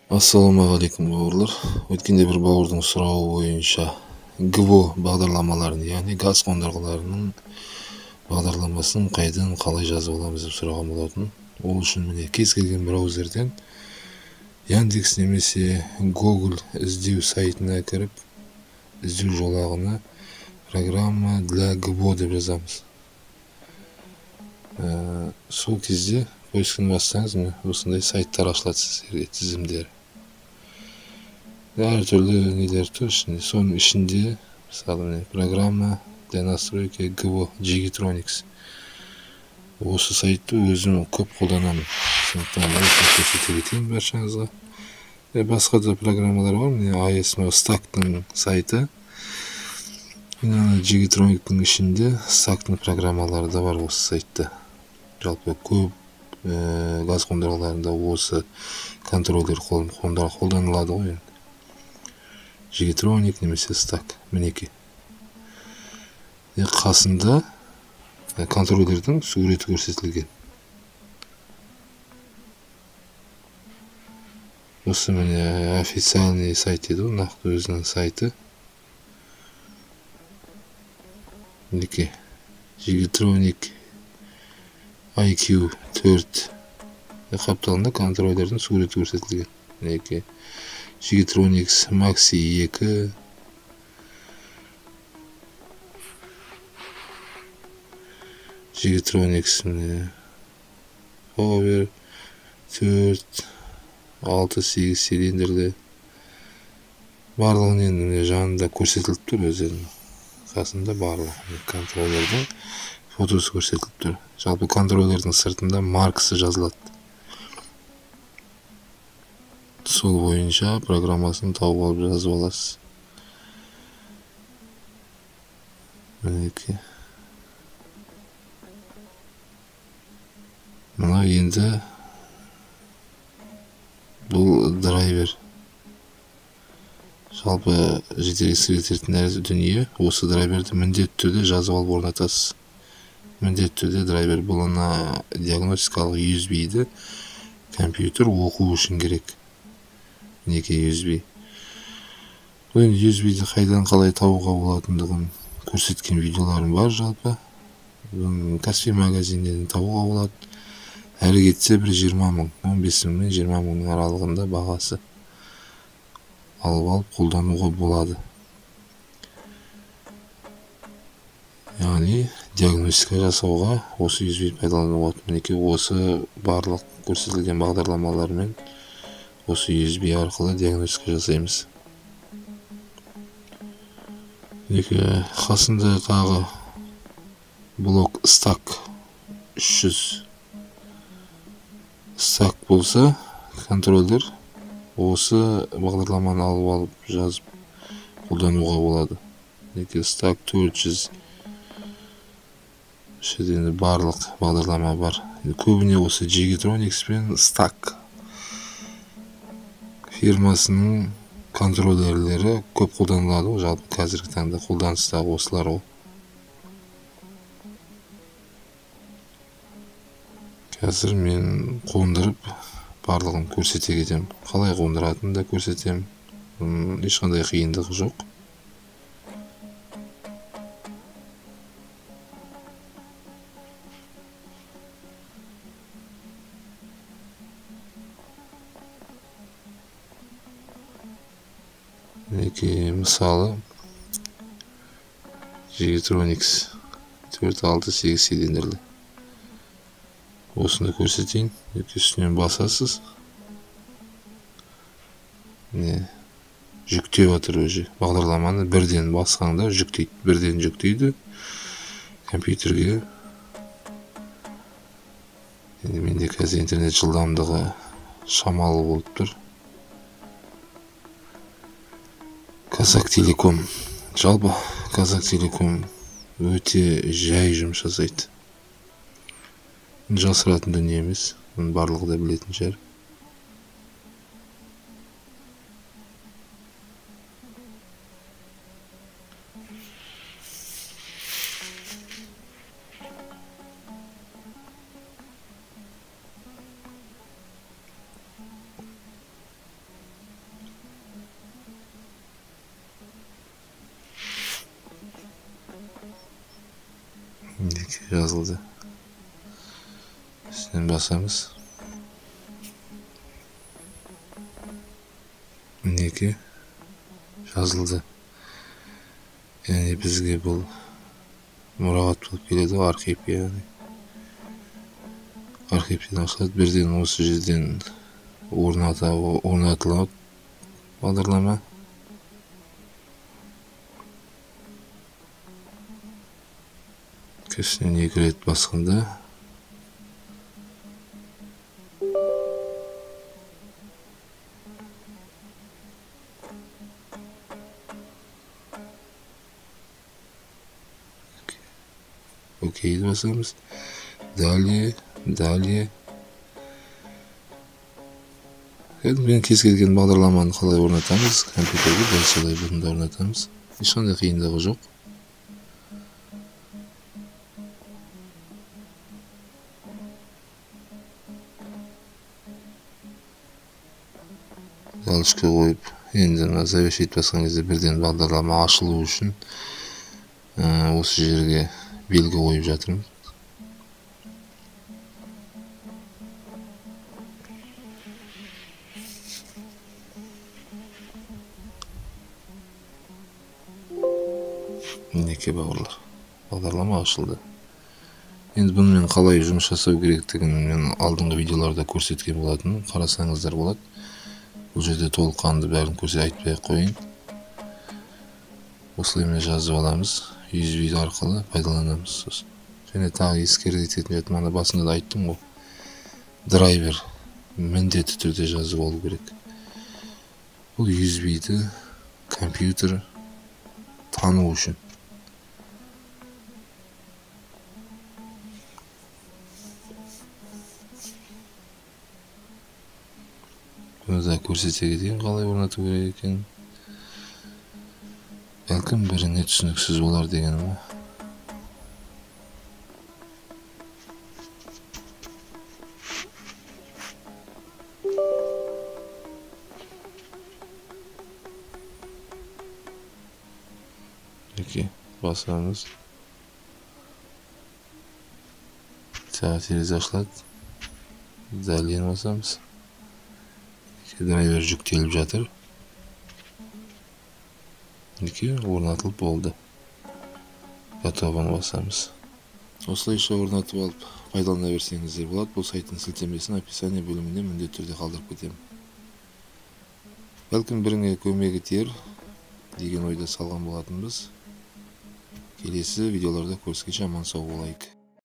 Ассалаумағалейкум, бауырлар. Өткенде бір бауырдың сұрауы бойынша ГБО бағдарламаларын, яғни газ қондырғыларының бағдарламасын қайдан қалай жазып аламыз деп сұраған болатын. Ол үшін міне кез келген браузерден Яндекс немесе Google іздеу сайтына кіріп, іздеу жолағына программа для ГБО деп жазамыз. Сол кезде поискіні бассаңыз, міне осындай сайттар ашылады сіздерге, тізімдер. Әртүрлі нелер тұр ішінде. Соның ішінде, мысалы, міне программа для настройки ГБО Jigitronics. Осы сайтты өзім көп қолданамын. Сондықтан осыны көрсете кетейін баршаңызға. Басқа да программалар бар. Міне AS Stack'тың сайты. Міне Jigitronics-тің ішінде Stack'тың программалары да бар осы сайтта. Жалпы көп газ қондырғыларында осы контроллер қолданылады ғой енді. Jigitronic немесе Stack, мінекей. Қасында контроллердің суреті көрсетілген. Осы міне официальный сайт дейді ғой, нақты өзінің сайты. Мінекей Jigitronic IQ 4 қапталында контроллердің суреті көрсетілген. Мінекей Jigitronics Maxi 2. Jigitronics міне Power 4, 6, 8 цилиндрлі. Барлығын енді міне жанында көрсетіліп тұр, өздерінің қасында барлығы контроллердің фотосы көрсетіліп тұр. Жалпы контроллердің сыртында маркасы жазылады. Сол бойынша программасын тауып алып жазып аласыз. Мінекей. Мына енді бұл драйвер. Жалпы жетекші дүние, осы драйверді міндетті түрде жазып алып орнатасыз. Міндетті түрде драйвер бұл ана диагностикалық USB-ді компьютер оқу үшін керек. Мінекей USB. Бұл енді USB-ді қайдан қалай табуға болатындығын көрсеткен видеоларым бар жалпы. Каспий магазинінен табуға болады. Әрі кетсе бір 20 мың, 15 мың мен 20 мыңның аралығында бағасы. Алып алып қолдануға болады. Яғни диагностика жасауға осы USB пайдалануға болады. Мінекей осы барлық көрсетілген бағдарламалармен осы USB арқылы диагностика жасаймыз. Мінекей қасында тағы блок Stack 300. Stack болса контроллер осы бағдарламаны алып алып жазып қолдануға болады. Мінекей Stack 400. Енді барлық бағдарлама бар. Көбіне осы Jigitronics пен Stack фирмасының контроллерлері көп қолданылады ғой. Жалпы қазіргі таңда қолданыстағы осылар ғой. Қазір мен қондырып барлығын көрсете кетемін. Қалай қондыратынын да көрсетемін. Ешқандай қиындығы жоқ. Мінекей мысалы Jigitronics 4, 6, 8 цилиндрлі. Осыны көрсетейін. Үстінен басасыз. Міне жүктеп жатыр уже. Бағдарламаны бірден басқанда жүктейді. Бірден жүктейді компьютерге. Енді менде қазір интернет жылдамдығы шамалы болып тұр. Казак Телеком. Жалпы Казак Телеком өте жай жұмыс жасайды. Жасыратын дүние емес, оның барлығы да білетін шығар. Мінекей жазылды. Үстінен басамыз. Мінекей жазылды. Яғни бізге бұл мұрағат болып келеді ғой, архив, яғни архивтен ашылады. Бірден осы жерден орнатылады бағдарлама. Үстінен 2 рет басқанда окейді басамыз. Далее, далее. Енді мен кез келген бағдарламаны қалай орнатамыз, компьютерге дәл солай бұны да орнатамыз. Ешқандай қиындығы жоқ. Галочка қойып, енді мына завершить басқан кезде бірден бағдарлама ашылу үшін осы жерге белгі қойып жатырмын. Мінекей бауырлар, бағдарлама ашылды. Енді бұнымен қалай жұмыс жасау керектігін мен алдыңғы видеоларда көрсеткен болатынмын, қарасаңыздар болады. Бұл жерде толыққанды бәрін айтпай ақ қояйын. Осылай міне жазып аламыз, USB арқылы пайдаланамыз сосын. Және тағы ескертетін жайт, мана басында да айттым ғой, драйвер міндетті түрде жазып алу керек. Бұл USB-ді компьютер тану үшін. Бұны да көрсете кетейін қалай орнату керек екенін. Бәлкім біріне түсініксіз болар дегенім ғой. Мінекей басамыз. Тағы терезе ашылады. Далее басамыз. Драйвер жүктеліп жатыр. Мінекей орнатылып болды. Готовыны басамыз. Осылайша орнатып алып пайдалана берсеңіздер болады. Бұл сайттың сілтемесін описание бөлімінде міндетті түрде қалдырып кетемін. Бәлкім біріңе көмегі тиер деген ойда салған болатынбыз. Келесі видеоларда көріскенше аман сау болайық.